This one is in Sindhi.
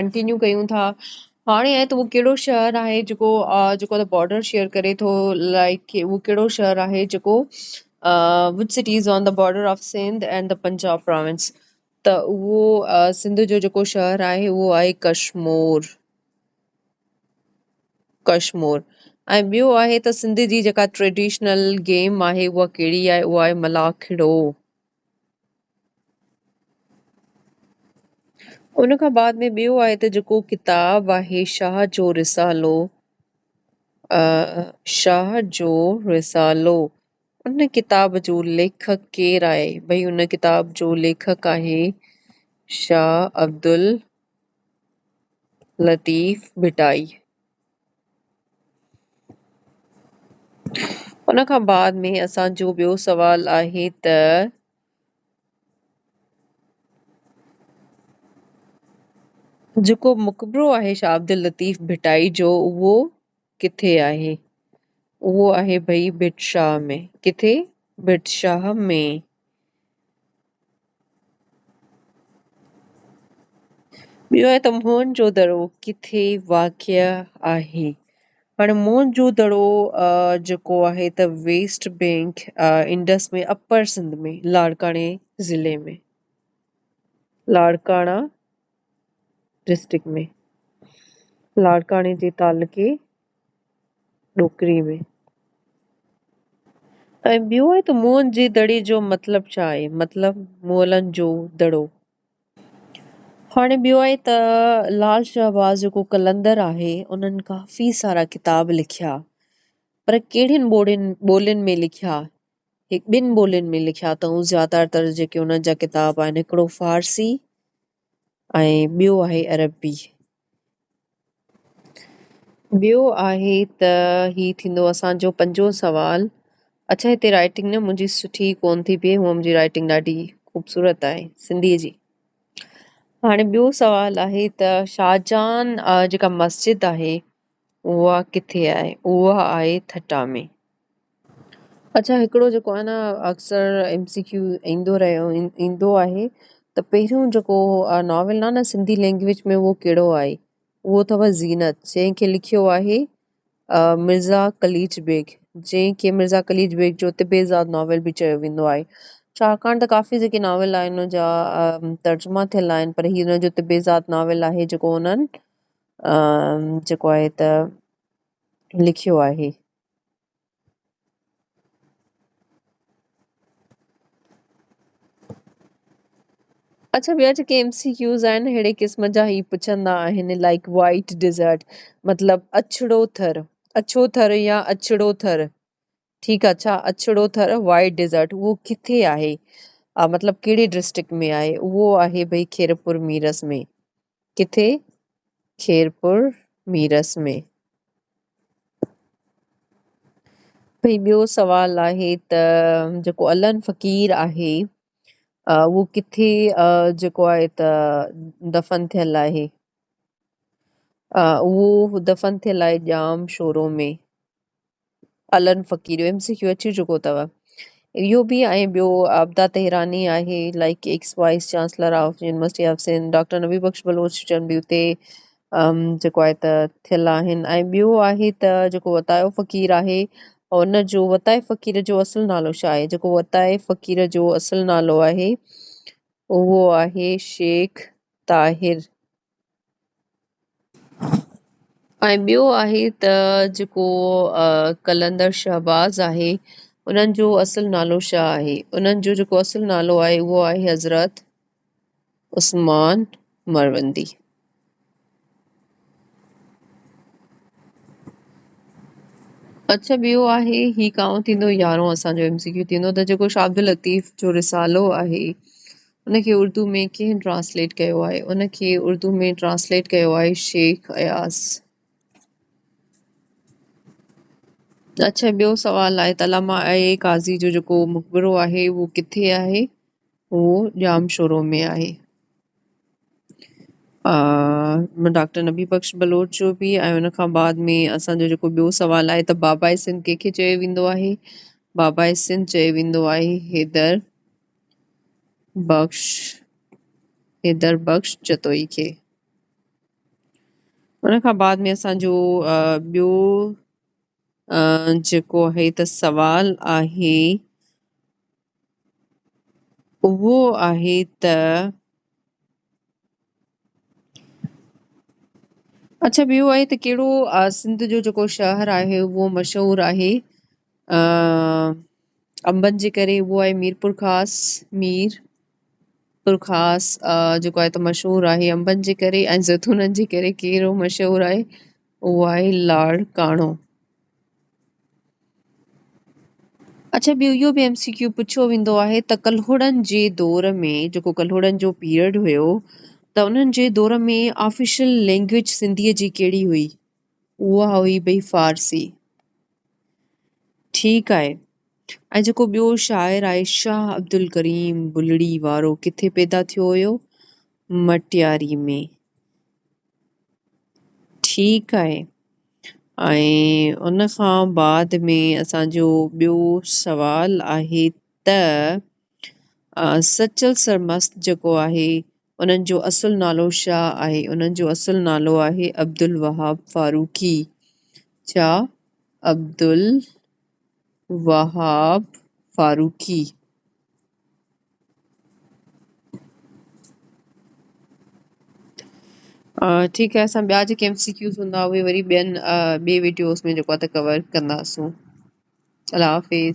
ڪنٽينيو ڪيون ٿا. هاڻي آهي ته اهو ڪهڙو شهر آهي جيڪو جيڪو ته بارڊر شيئر ڪري ٿو لائڪ اهو ڪهڙو شهر آهي جيڪو which city is on the border of Sindh and the Punjab province ته اهو سنڌ جو جيڪو شهر آهي اهو آهي ڪشمور ڪشمور ۽ ٻيو آهي ته سنڌ جي جيڪا ٽريڊيشنل گيم آهي اها ڪهڙي آهي اها آهي ملاکڙو. ان کان بعد ۾ ٻيو آهي ته جيڪو ڪتاب آهي شاهه جو رسالو شاهه جو رسالو ان ڪتاب جو ليکڪ ڪير آهي؟ ڀئي ان ڪتاب جو ليکڪ آهي شاهه عبداللطيف ڀٽائي. ان کان بعد ۾ اسان جو ٻيو سوال آهي ته جيڪو مقبرو آهي شاهه عبداللطيف ڀٽائي جو اهو ڪٿي آهي؟ اهو آهي ڀئي ڀٽ شاهه ۾. ڪٿي؟ ڀٽ شاهه ۾. ٻيو آهي ته موهن جو دڙو ڪٿي واقع آهي؟ هاڻي موهن جو دڙو جيڪو آهي ته west bank Indus ۾ upper Sindh ۾ لاڙڪاڻي ضلعي ۾ لاڙڪاڻا ڊسٽرڪٽ ۾ لاڙڪاڻي جي تعلقي ڏوڪري ۾. ۽ ٻيو آهي ته موهن جي دڙي جو مطلب ڇا آهي؟ مطلب مئلن جو دڙو. هاڻي ٻيو آهي ته لال شهباز جيڪو قلندر آهي انهن ڪافي سارا ڪتاب لکيا پر ڪهڙين ٻوڙين ٻولين ۾ لکيا؟ هڪ ٻن ٻولين ۾ لکيا اٿئون زياده تر جيڪي انهن جا ڪتاب آهن هڪڙو فارسي ۽ ٻيو آهي عربي. ٻيو آهي ته هي ٿيندو اسان جو پنجون سوال. اڇا هتي رائٽنگ نه منهنجي سٺي ڪون ٿي پئي، هونء منهنجي رائٽنگ ڏاڍي خوبصورت آهي سنڌيء جي. هاڻي ٻيو سوال آهي ته شاهجهان جيڪا مسجد آهي اها ڪٿي آهي؟ اها آهي ٺٽا ۾. اڇا هڪڙو جيڪو آهي نه اڪثر ايم سي ڪيو ايندو رهيو ايندو آهي ته پهريون جيڪو ناول آهي نه سنڌي لينگويج ۾ اهو ڪهڙو آهي؟ اهو اٿو زينت جنهن کي لکيو آهي مرزا قليچ بيگ جنهن کي مرزا قليچ بيگ جو طب زاد ناول به چيو ويندو آهي ڇاڪاڻ ته ڪافي جيڪي ناول آهن ان جا ترجما ٿيل آهن پر هي ان جو طب زاد ناول آهي جيڪو انهن جيڪو آهي ته لکيو آهي. اڇا ٻيا جيڪي ايم سي ڪيوز آهن اهڙي قسم جا هي پڇندا آهن لائڪ وائيٽ ڊيزرٽ مطلب اڇڙو ٿر اڇو ٿر يا اڇڙو ٿر ٺيڪ آ ڇا اڇڙو ٿر وائيٽ ڊيزرٽ اهو ڪٿي آهي مطلب ڪهڙي ڊسٽرڪٽ ۾ آهي اهو آهي ڀئي خيرپور ميرس ۾ ڪٿي خيرپور ميرس ۾. ڀئي ٻيو سوال آهي ته جيڪو الن فقير آهي اهو ڪٿي جيڪو آهي ته دفن ٿيل آهي؟ اهو دفن ٿيل آهي ڄام شورو ۾. الن فقير ايم سي ڪيو اچي چڪو اٿو اهو به ۽ ٻيو عابده تهراني آهي like ex vice chancellor of university of Sindh doctor Nabi Bakhsh Baloch جن به اتي جيڪو آهي ته ٿيل آهن ۽ ٻيو آهي ته جيڪو وتايو فقير آهي ان جو وتائي فقير جو اصل نالو ڇا آهي جيڪو وتائي فقير جو اصل نالو آهي اهو آهي شيخ طاهر ۽ ٻيو آهي ته جيڪو قلندر شهباز آهي انهن جو اصل نالو ڇا آهي؟ انهن جو جيڪو اصل نالو آهي اهو آهي حضرت عثمان مروندي. اڇا ٻيو آهي هي ڪائون ٿيندو يارهون اسان جو ايم سي ڪيو ٿيندو ته جيڪو شاهه عبداللطيف جو رسالو آهي ان کي اردو ۾ ڪنهن ٽرانسليٽ ڪيو آهي؟ ان کي اردو ۾ ٽرانسليٽ ڪيو آهي شيخ اياز. اڇا ٻيو سوال آهي ته علامه آء آء قاضي جو جيڪو مقبرو آهي اهو ڪٿي آهي؟ اهو ڄامشورو ۾ آهي. ڊاڪٽر نبي بخش بلوچ جو به ۽ ان کان بعد ۾ اسان جو جيڪو ٻيو سوال آهي ته بابائي سنڌ ڪنهن کي چيو ويندو آهي؟ بابائي سنڌ چيو ويندو آهي حيدر بخش حيدر بخش جتوئي کي. ان کان بعد ۾ اسان جو ٻيو جيڪو آهي ته سوال آهي اهو آهي ته اڇا ٻيو آهي ته ڪهڙو سنڌ جو جيڪو شهر آهي اهو مشهور آهي انبن جي ڪري اهو آهي ميرپورخاص ميرپورخاص جيڪو آهي ته مشهور آهي انبن جي ڪري ۽ زيتونن جي ڪري ڪهڙو مشهور آهي اهو آهي لاڙڪاڻو. اڇا ٻيو اهو به ايم سي ڪيو پڇيو ويندو آهي ته ڪلهوڙن جي دور ۾ جيڪو ڪلهوڙن جو پيريڊ هيو ته انهن جي دور ۾ آفيشل لينگويج سنڌيء جي ڪهڙي هئي؟ اها هئي ڀئي فارسي. ٺيڪ آهي. ۽ جيڪو ٻيو شاعر آهي شاهه عبدالڪريم بلڙي وارو ڪٿي پيدا ٿيو هيو؟ مٽياري ۾. ٺيڪ آهي. ۽ ان کان بعد ۾ اسان جو ٻيو سوال آهي ته سچل سرمست جيڪو آهي انهن جو اصل نالو ڇا آهي؟ انهن جو اصل نالو آهي عبدالوهاب فاروقي. ڇا؟ عبدالوهاب فاروقي. ٺيڪ آهي اسان ٻيا جيڪي ايم سي ڪيوز هوندا اهي وري ٻين ٻي وڊيوز ۾ جيڪو آهي ته ڪور ڪنداسون. الله حافظ.